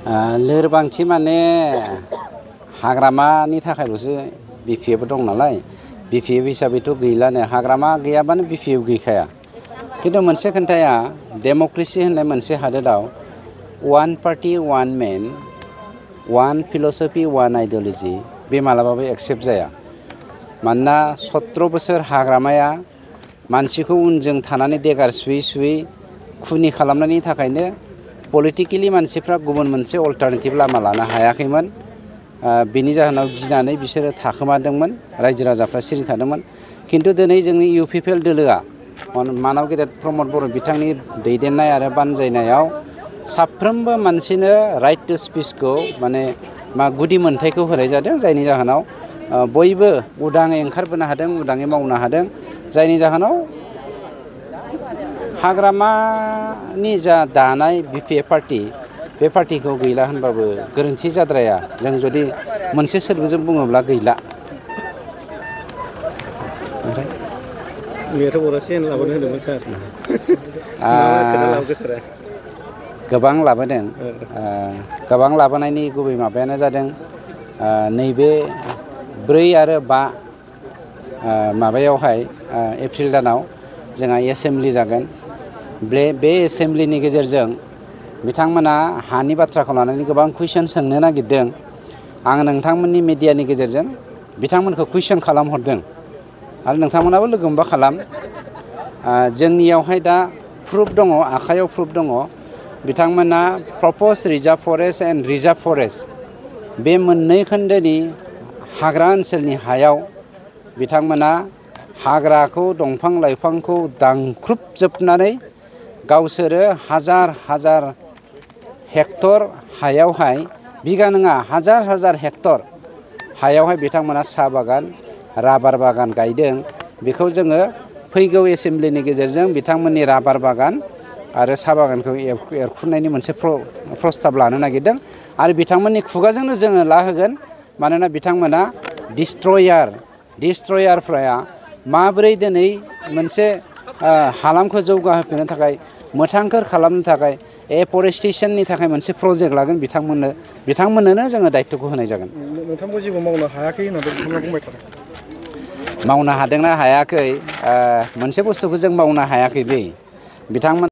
लोरबांथि माने हाग्रामानि थाखायल'सो बिपिएफ दं नालाय बिपिएफ हिसाबैथ' गैलानो हाग्रामा गैयाबानो बिपिएफ गैखाया खिन्थु मोनसे खोन्थाया डेम'क्रेसि होननाय मोनसे हादोराव वान पार्टि वान मेन वान फिल'सफि वान आइडिय'ल'जि बे मालाबाबो एक्सेप्ट जाया मानोना 17 बोसोर हाग्रामाया मानसिखौ उनजों थानानै देगार सुयै सुयै खुनि खालामनायनि थाखायनो पलिटिकेलि मानसिफ्रा गुबुन मोनसे अल्टारनेटिभ लामा लानो हायाखैमोन बिनि जाहोनाव गिनानै बिसोरो थाखोमादोंमोन रायजो राजाफ्रा सिरि थादोंमोन खिन्थु दिनै जोंनि इउपिपिएल दोलोआ मानव गेदेर प्रमद बर' बिथांनि दैदेननाय आरो बानजायनायाव साफ्रोमबो मानसिनो राइट टु स्पिचखौ माने गुदि मोनथायखौ होनाय जादों जायनि जाहोनाव बयबो उदाङै ओंखारबोनो हादों उदाङै मावनो हादों जायनि जाहोनाव हाग्रामानि जा दानाय बिपिएफ पार्टि बे पार्टिखौ गैला होनबाबो गोरोन्थि जाद्राया जों जुदि मोनसे सोदोबजों बुङोब्ला गैला गोबां लाबोदों गोबां लाबोनायनि गुबै माबायानो जादों नैबे 4 आरो 5 माबायावहाय एप्रिल दानाव जोंहा एसेम्बलि जागोन बे एसेम्बलिनि गेजेरजों बिथांमोना हानि बाथ्राखौ लानानै गोबां कुइसन सोंनो नागिरदों आं नोंथांमोननि मिडियानि गेजेरजों बिथांमोनखौ कुइसन खालामहरदों आरो नोंथांमोनाबो लोगो मोनबा खालाम जोंनियावहाय दा प्रुफ दङ आखायाव प्रुफ दङ बिथांमोना proposed reserve forest and reserve forest बे मोननै खोन्दोनि हाग्रा ओनसोलनि हायाव बिथांमोना हाग्राखौ दंफां लाइफांखौ दानख्रुबजोबनानै गावसोरो हाजार हाजार हेक्टर हायावहाय बिगा नङा हाजार हाजार हेक्टर हायावहाय बिथांमोना साहा बागान राबार बागान गायदों बेखौ जोङो फैगौ एसेम्बलिनि गेजेरजों बिथांमोननि राबार बागान आरो साहा बागानखौ एरखुनायनि मोनसे प्रस्ताब लानो नागिरदों आरो बिथांमोननि खुगाजोंनो जोङो लाहोगोन मानोना बिथांमोना डिस्ट्रयारफ्रा माबोरै दिनै मोनसे हालामखौ जौगाहोफिननो थाखाय मोथांखोर खालामनो थाखाय एफरेस्टेसननि थाखाय मोनसे प्रजेक्ट लागोन बिथांमोननोनो जोङो दायित्वखौ होनाय जागोन नोंथांमोन जेबो मावनो हायाखै होननानै बिथांमोना बुंबाय थादों मावनो हादोंना हायाखै मोनसे बुस्थुखौ जों मावनो हायाखै बिथांमोन